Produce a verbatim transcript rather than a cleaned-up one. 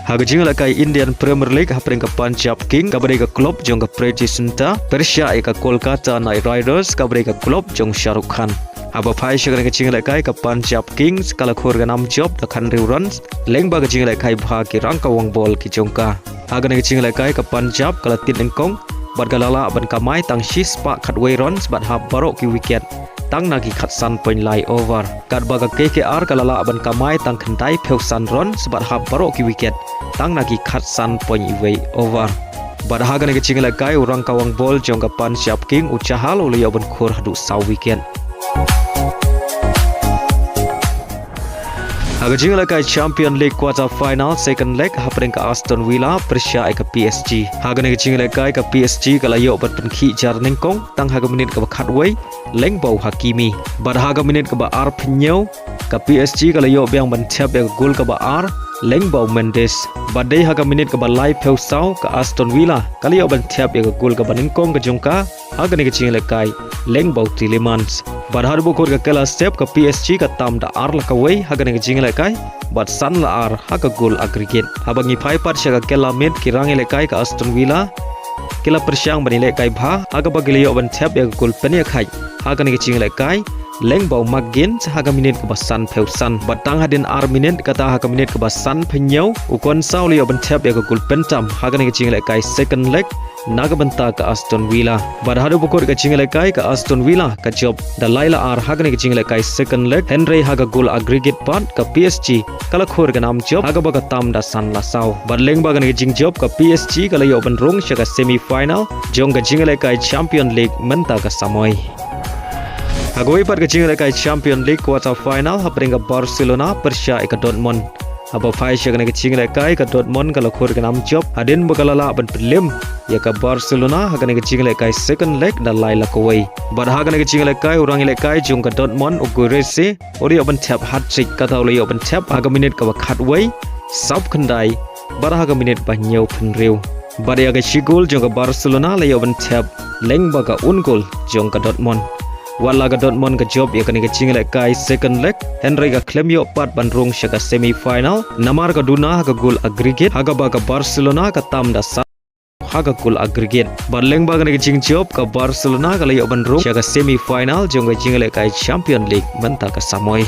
Ha ka jingïalehkai Indian Premier League hapdeng ka Punjab King kaba dei ka club jong ka Preity Zinta pyrshah ïa ka Kolkata Knight Riders kaba dei ka club jong Shah Rukh Khan. Haba phai sha kane ka jingïalehkai ka Punjab Kings ka la khur ka nam jop da khathynriew runs lyngba ka jingïalehkai bha ki rangkawang bol ki jong ka. Ha kane ka jingïalehkai ka Punjab ka la tied nyngkong bad ka la lah ban kamai tang shispah khatwei runs bad hap baroh ki wicket tang na ki khatsan point lai over. Katba ka K K R ka la lah ban kamai tang khyndaiphew san runs bad hap baroh ki wicket tang na ki khatsan point iwei over. Bad ha kane ka jingïalehkai u rangkawang bol jong ka Punjab King u Chahal u la ïoh ban khur haduh saw wicket. Ha ka jingïalehkai Champion League quarter final second leg hapdeng ka Aston Villa pyrshah ïa ka P S G. Ha kane ka jingïalehkai ka P S G ka la ïoh ban pynkhih jar nyngkong tang ha ka minit kaba khatwei lyngba u Hakimi. Bad ha ka minit kaba arphew ka P S G ka la ïoh biang ban thep ïa ka gol kaba ar lyngba u Mendes. Bad dei ha ka minit kaba laiphew saw ka Aston Villa ka la ïoh ban thep ïa ka gol kaba nyngkong ka jong ka ha kane ka jingïalehkai lyngba u Tielemans. Bad haduh ba kut ka kylla step ka P S G ka tam da ar la kawei ha kane ka jingïalehkai bad san la ar ha ka gol aggregate. Haba ngi phai pat sha ka kylla miet ki rangïalehkai ka Aston Villa ki la pyrshang ban ïalehkai bha ha kaba ki la ïoh ban thep ïa ka gol pynïakhaid ha kane ka jingïalehkai lyngba u Mark Giggs ha ka minit kaba sanphew san. Bad tang hadien ar minit kata ha ka minit kaba sanphew u Konsa u la ïoh ban thep ïa ka gol pyntam ha kane ka jingïalehkai second leg na ka bynta ka Aston Villa. Bad haduh ba kut ka jingïalehkai ka Aston Villa ka jop da lai la ar ha kane ka jingïalehkai second leg hynrei ha ka gol aggregate pat ka P S G ka la khur ka nam jop ha kaba ka tam da san la saw. Bad lyngba kane ka jingjop ka P S G ka la ïoh ban rung sha ka semi final jong ka jingïalehkai Champion League mynta ka samoi. Ha kawei pat ka jingïalehkai Champion League quarter final hapdeng ka Barcelona pyrshah ïa ka Dortmund. Haba phai sha kane ka jingïalehkai ka Dortmund ka la khur ka nam jop hadien ba ka la lah ban pynlem ïa ka Barcelona ha kane ka jingïalehkai second leg da lai la kawei. Bad ha kane ka jingïalehkai u rangïalehkai jong ka Dortmund u Guirassy u la ïoh ban thep hat-trick kata u la ïoh ban thep ha ka minit kaba khatwei, sawphew khyndai bad ha ka minit ba hynñiewphew hynriew. Bad ïa ka shi gol jong ka Barcelona la ïoh ban thep lyngba ka own goal jong ka Dortmund. Wat la ka Dortmund ka jop ïa kane ka jingïalehkai second leg hynrei ka khlem ïoh pat ban rung sha ka semi final namar ka duna ha ka gol aggregate ha kaba ka Barcelona ka tam da san ha ka gol aggregate. Bad lyngba kane ka jingjop ka Barcelona ka la ïoh ban rung sha ka semi final jong ka jingïalehkai Champion League mynta ka samoi.